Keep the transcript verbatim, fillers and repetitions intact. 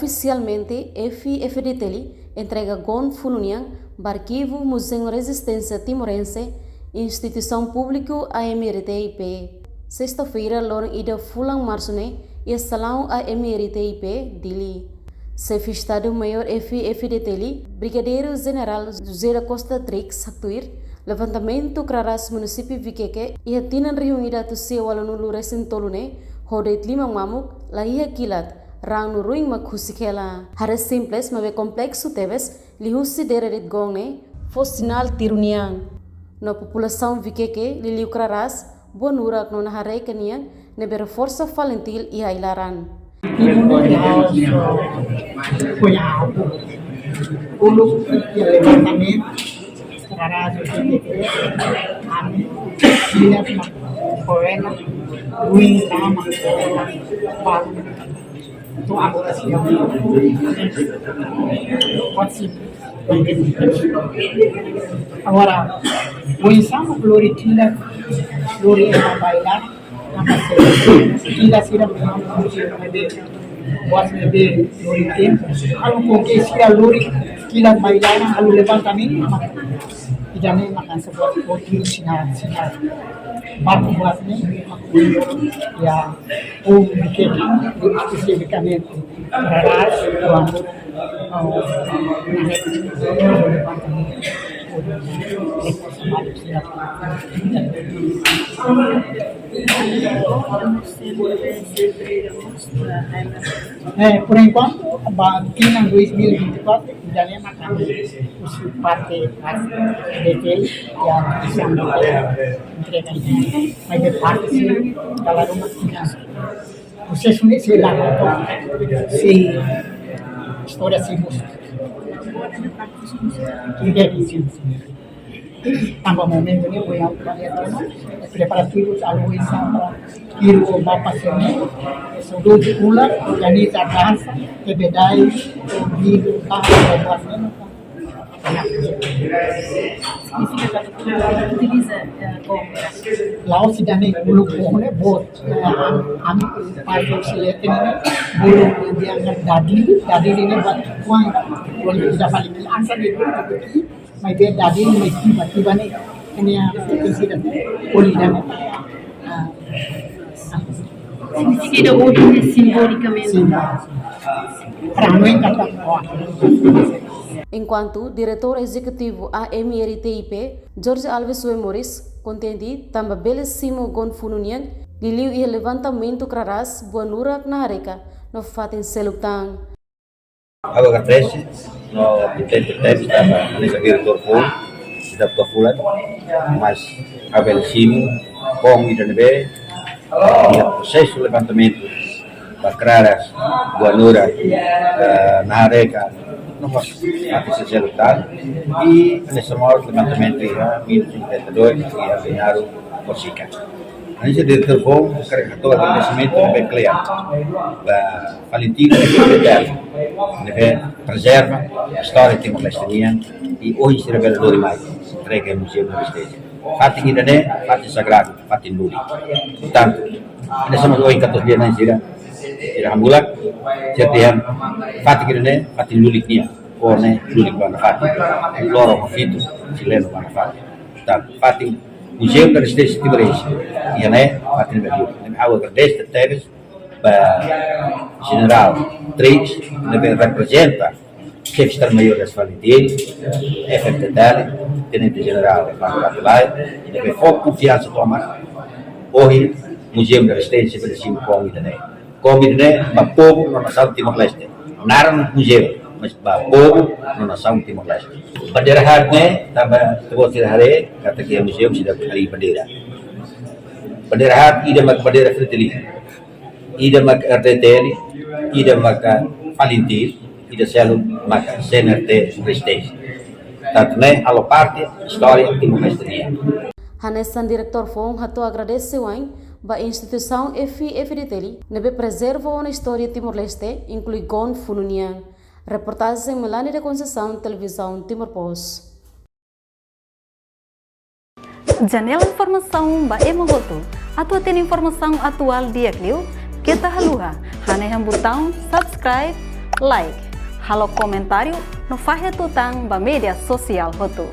Ofisialmente, F I F D T L entrega goon funu nian ba arkivu Muzeu Rezisténsia Timorense, Instituisaun Públiku A M R T I P, sesta-feira, loron ida fulan Marsu ne'e, iha salaun A M R T I P, Dili. Xefe Estadu-Maiór F I F D T L, Brigadeiru Jenerál José da Costa Trix haktuir, levantamentu kraras munisípiu Viqueque iha tinan rihun ida atus sia ualunulu resin tolu ne'e, ho de'it liman mamuk, la iha kilat, raan no ruin mak husik hela. Haree simples, maibé kompleksu tebes, liuhusi dere de'it goon ne'e fó sinál tiru nian. No populasaun Viqueque, liuliu kraras, buanurak no nahareka nian, ne'ebé reforsa FALINTIL iha ai-laran. Uluk iha levantamentu, estrada, ami, silas, poena, ruin, lama, ba, tu agora sim. Agora, oinsá mak lori tilas, lori ema ba ai-laran, tanba se tilas sira memang musim ne'ebé, buat ne'ebé lori tempu. Halo konke sira lori tilas ba ai-laran, halo levantamentu, ida-ne'e mak hanesan buat, buat sinál, sinál. Baku buat ne'e, ya, um, espesifikamente, kraras, kuandu Eh, por enkuantu, ba tinan dois mil e vinte e quatro, ida-ne'e mak ami husi parte, parte D T L, ya, husi entrega, maibé parte sira, dala ruma tinan. Prosesu ne'e sei lama, sei istória sei mós. Ida ke sim, sim. Tanba momentu ne'e, ohin ha'u ko'alia tiha ona, preparativus halo oinsá para kiru o mapa sira-ne'e, só dua de pula, organiza dansa, tebedai, o bidu, tanba buat ne'e. Signifika katak utiliza, eh, goon. La'ós ida-ne'e, uluk goon ne'e boot. Eh, ami, ami, parte selete ne'e, bolu dia dadili, dadili ne'e buat kuan, bolu ida fali, ansa de, maibé dadili ne'e tiba, tiba ne'e, ne'e, ah, kualidade. Ah, ah. Signifika ida-ne'e simbolikamente. Sim. Para nós, katak, oh. Enkuantu Diretór Ezekutivu A M R T I P, Jorge Alves Wemores, kontente tanba bele simu goon funu nian, liuliu iha levantamentu kraras, buanurak, nahareka, no fatin seluk tan. Ha'u agradese, no kontente tebes, tanba hanesan diretór foun, seidauk to'o fulan, mas ha'u bele simu goon ida ne'ebé, iha prosesu levantamentu ba kraras, buanurak, eh, nahareka, no mós fatin seluk tan, i hanesan mós levantamentu iha mil novecentos e cinquenta e dois, iha Benaru, Korsika. Hanesan diretór foun, hakarak hato'o agradesimentu ne'ebé kle'an ba FALINTIL, ne'ebé prezerva istória Timor-Leste nian, i ohin sira bele lori mai, entrega Muzeu Timor-Leste. Fatin ida-ne'e, fatin sagradu, fatin lulik. Portantu, hanesan mós ohin katuas-lian sira, sira hamulak, sira dehan fatin ida-ne'e, fatin lulik nian, fó ne'e lulik ba nafatin. Loroloron fitu, chileno ba nafatin. Portantu, fatin Muzeu da Resistência Timorense, iha ne'e, fatin ne'ebé lulik. Ne'ebé ha'u agradese tebes ba Jenerál Trix, ne'ebé reprezenta Xefe Estadu-Maiór das FALINTIL, F I F D T L, Tenente Jenerál Franco Batulai, ne'ebé fó konfiansa tomak, ohin Muzeu da Resistência bele simu goon ida-ne'e. Goon ida-ne'e ba povu no nasaun Timor-Leste. Naran muzeu, mas ba povu no nasaun Timor-Leste. Bandeira haat ne'e, tanba ita-boot sira haree, katak iha muzeu seidauk harii bandeira. Bandeira haat ida mak bandeira Fretilin, ida mak R D T L, ida mak FALINTIL, ida seluk mak C N R T Resistência. Tantu ne'e halo parte istória Timor-Leste nian. Hanesan diretór foun hato'o agradese wa'in ba instituisaun F I F D T L, ne'ebé prezerva ona istória Timor-Leste, inklui goon funu nian. Reportajen Melania da Conceição, Televizaun Timor Post. Janela informasaun ba ema hotu. Atu hatene informasaun atuál di'ak liu, keta haluha hanehan butaun subscribe, like, halo komentáriu no fahe tutan ba média sosiál hotu.